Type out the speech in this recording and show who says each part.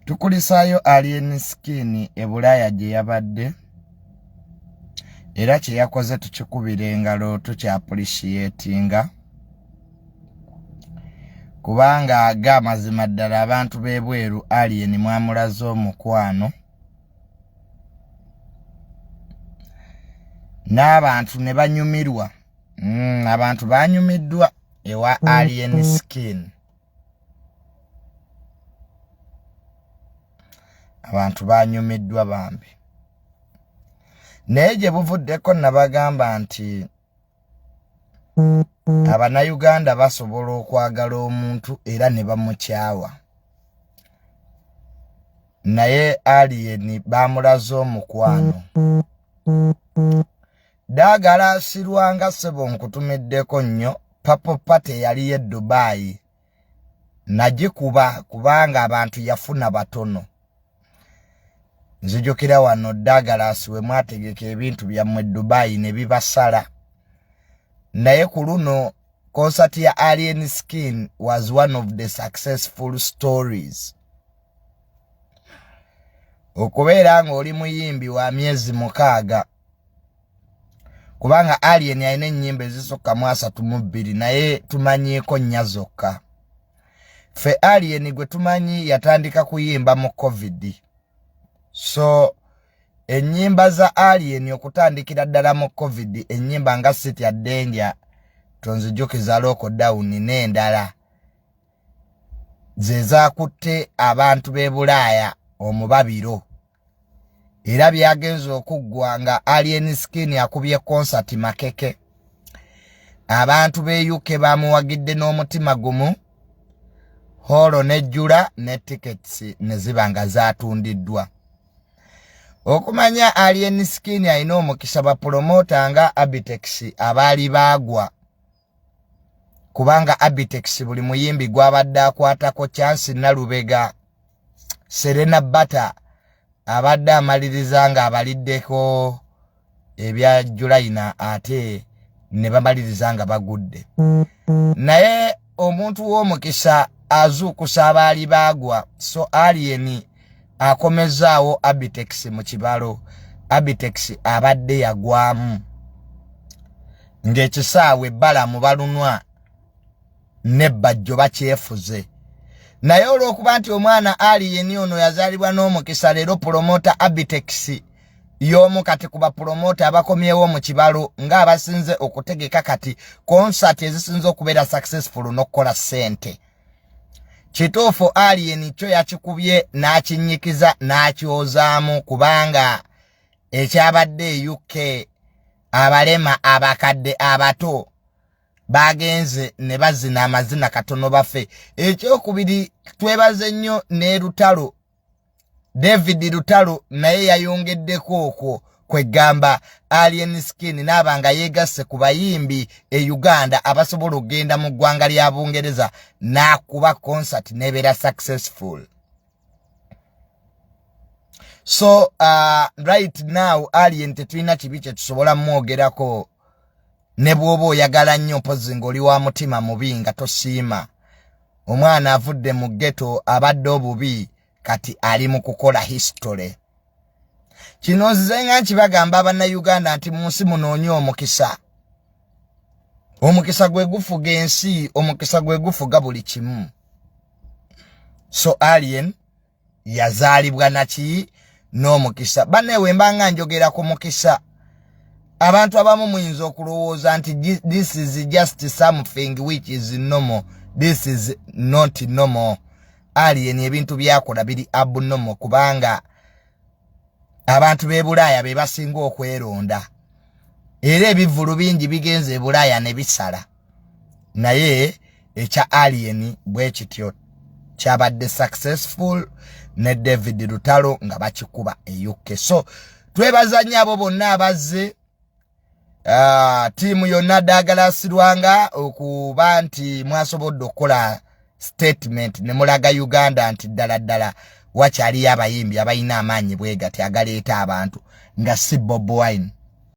Speaker 1: Tukulisaayo Alien Skin e Bulaaya gye yabadde era kye yakoze tukikubira engalo, tukyapulishiyetinga kubanga aga amazima ddala abantu b'ebweru Alien mwamulaze omukwano n'abantu ne banyumirwa. Abantu banyumiddwa ewa Alien Skin. Abantu banyumiddwa bambi, naye gye buvuddeko nabagamba nti Abannayuganda basobola okwagala omuntu era ne bamukyawa, naye Alien bamulaze omukwano. Daagala asirwanga ssebo, nkutumiddeko nnyo. Papo Party yaliyo e Dubai nagikuba kubanga abantu yafuna batono. Nzijukira wano Douglas we mwategeka ebintu byammwe Dubai ne bibasala, naye ku luno concert ya Alien Skin was one of the successful stories. Okubeera ng'oli muyimbi wa myezi 6, kubanga Alien alina ennyimba ezisukka mu 32, naye tumanyiiko nnya zokka. Ffe Alien gwe tumanyi yatandika kuyimba mu COVID, so ennyimba za Alien okutandikira ddala mu COVID, ennyimba nga City Danger, Tonzijukiza Lockdown n'endala ze zaakutte abantu b'e Bulaaya omubabiro, era byagenze okuggwa nga Alien Skin akubye concert makeke. Abantu b'e UK bamuwagidde n'omutima gumu, hall nejjula ne tickets ne ziba nga zaatundiddwa. Okumanya Alien Skin alina omukisa, bapromota nga Abitex abaali baagwa, kubanga Abitex buli muyimbi gwabadde akwatako, Chance Nalubega, Serena Bata, abadde amaliriza nga abaliddeko ebya Julayina, ate ne bamaliriza nga bagudde. Naye omuntu w'omukisa azuukusa abaali baagwa, so Alien akomezaawo Abitex mu kibalo. Abitex abadde yagwamu ng'ekisaawe ebbalamu balunwa nebbajjo bakyefuze, naye olw'okuba nti omwana Alien ono yazaalibwa n'omukisa, leero promota Abitex y'omu kati ku bapromota abakomyewo mu kibalo ng'abasinze okutegeka kati concert ezisinze okubeera successful n'okukola ssente. Kituufu, Alien kyo yakikubye n'akinyikiza n'akyozaamu, kubanga ekyabadde e UK, abalema, abakadde, abato bagenze ne bazina amazina katono bafe. Ekyokubiri, twebaze nnyo ne Lutalo, David Lutalo, naye yayongeddeko okwo kwegamba Alien Skin naaba nga yeegasse ku bayimbi e Uganda abasobola okugenda mu ggwanga lya Bungereza n'akuba concert n'ebeera successful. So right now Alien tetulina kibi kye tusobola mwogerako, ne bw'oba oyagala nnyo, mpozi ng'oli wa mutima mubi nga tosiima. Omwana avudde mu ghetto, abadde obubi, kati ali mu kukola history. Kino nzize nga nkibagamba Abannayuganda nti mu nsi munoonye omukisa. Omukisa gwe gufuga ensi, omukisa gwe gufuga buli kimu. So Alien yazaalibwa naki? N'omukisa. Bannewe, mbanga njogera ku mukisa, abantu abamu muyinza okulowooza nti this is just something which is normal. This is not normal. Alien ebintu byakola biri abnormal, kubanga abantu b'e Bulaaya be basinga okweronda, era ebivvulu bingi bigenze e Bulaaya ne bisala, naye ekya Alien bwe kityo kyabadde successful ne David Lutalo nga bakikuba e UK. So twebaza nnyo abo bonna abazze, tiimu yonna Douglas Lwanga, okuba nti mwasobodde okukola statement ne mulaga Uganda nti ddala ddala wakyaliyo abayimbi abalina amaanyi bwe gati agaleeta abantu nga si Bob Wine.